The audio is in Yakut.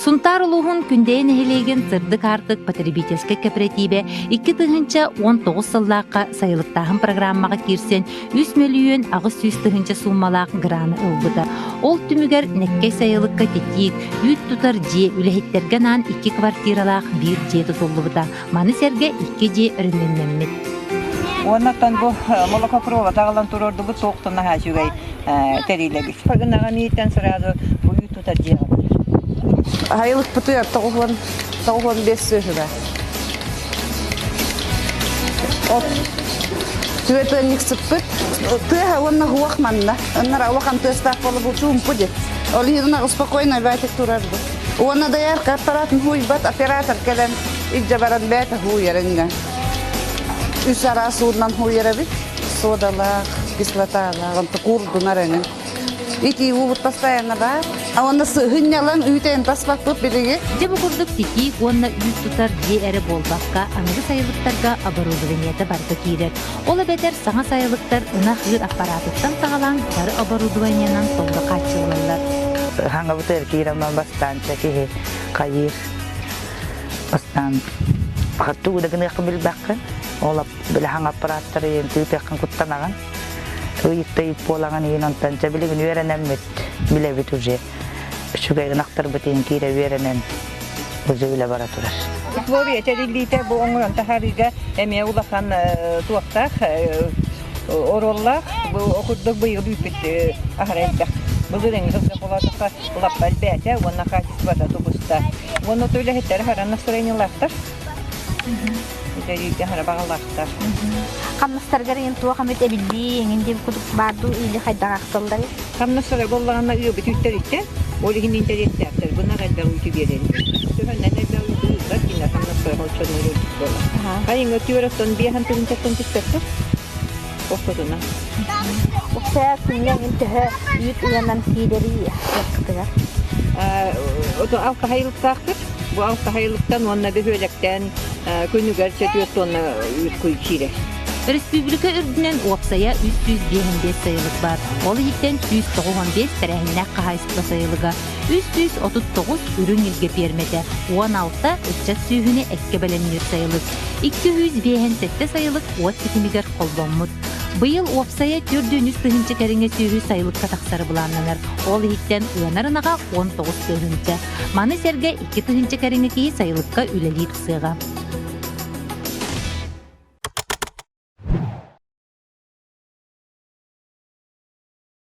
Сунтаар улууһун Күндэйэ нэһилиэгин Сырдык аартык потребительскай кэпэрэтиибэ 2019 сыллаахха сайылыктааһын программаҕа киирсэн 3 мөлүйүөн 800 тыһыынча сууммалаах граны ылбыта. Ол түмүгэр Нэккэй сайылыкка титиик, үүт тутар дьиэ, үлэһиттэргэ анаан икки квартиралаах биир дьиэ тутуллубута. Маны сэргэ икки дьиэ өрөмүөннэммит. Уоннаттан бу молокопровод аҕалан туруордубут туохтан наһаа үчүгэй тэрилэбит. Гынаҕын иитэн сразу бу үүт тутар дьиэҕэ. Айылыкпытыгар 95 сүөһүгэ. От түөтүөннүк сыппыт. Тыаһа уонна хуох манна. Ыннара улахан тыастаах буола бу чуумпу дип. Ол иһин спокойно байтик турарбыт. Уонна доярка аппаратын хуйбат оператор кэлэн илдьэ баран бэйэтэ хууйар иннэ. Үс араас уунан хууйар эбит. Содалаах, кислоталаах, онто куурдунар эҥин. Итии уубут постоянно баар. А уонна сыһынньалаҥ үүтэн таспаппыт билиги. Дьэ бу курдук титиик уонна үүт тутар дьиэ эрэ буолбакка, аныгы сайылыктарга оборудованиета барыта киирэр. Ол эбэтэр саҥа сайылыктар ынах ыыр аппараатыттан саҕалаан бары оборудованиенан толору хааччыллаллар. Хаҥабытыгар киирэн бастаанча киһи хайыыр бастаан тугу да гыныаххын билбэххин ол били хаҥ аппарааттары иһин тыытыаххын куттанаҕын ыйытта ыйыт буолаҕын иһин онтон чэ билигин үөрэнэммит билэбит уже үчүгэй ынахтарбыт иһин киирэ үөрэнэн уже үлэ бара турар. Условия тэриллиитэ бу оҥорон таһаарыыга эмиэ улахан туохтаах оруоллаах. Бу курдук быйыл үүппүт аһара элбэх. Былырыыҥҥы сылга холоотоххо лаппа элбээтэ уонна хаачыстыбата тубуста. Уонна үлэһиттэр аһара настроениелаахтар. Үлэлииргэ аһара баҕалаахтар. Хамнастаргар иһин туох эмит эбиллии эҥин диэн курдук баар дуу или хайдах ахталларый? Хамнастара буоллаҕына ыабыт үүттэриттэн, ол иһин интэриэстээхтэр бунар элбэх үүтү биэрэрин. Төһөннөн элбэх үүтү ыыллар кинилэр хамнастара холчонуур үрдүк буолар. Хайыҥҥа түөр оттон биэһэн тыһыынчаттан түспэттэр. Ортотунан. Уксаа күҥҥэ эҥин төһө үүт ыанан киирэрий ыаххытыгар? Ото алта хайылыктаахпыт. Бу алта хайылыктан уонна бөһүөлэктэн күнүгэр 4 тонна үүт киирэр. Өрөспүүбүлүкэ үрдүнэн уопсайа 355 сайылык баар. Ол иһиттэн 195 тэрээһиннээх хаһаайыстыба сайылыга, 339 үрүҥ илгэ пиэрмэтэ, 16 ыччат сүөһүнү эккэ бэлэмниир сайылык, 257 сайылык уот ситимигэр холбоммут. Быйыл уопсайа 403 тыһыынча кэриҥэ сүөһү сайылыкка тахсара былааннанар. Ол иһиттэн ыанар ынаҕа 19 тыһыынча. Маны сэргэ 2 тыһыынча кэриҥэ киһи сайылыкка үлэлии тахсыаҕа.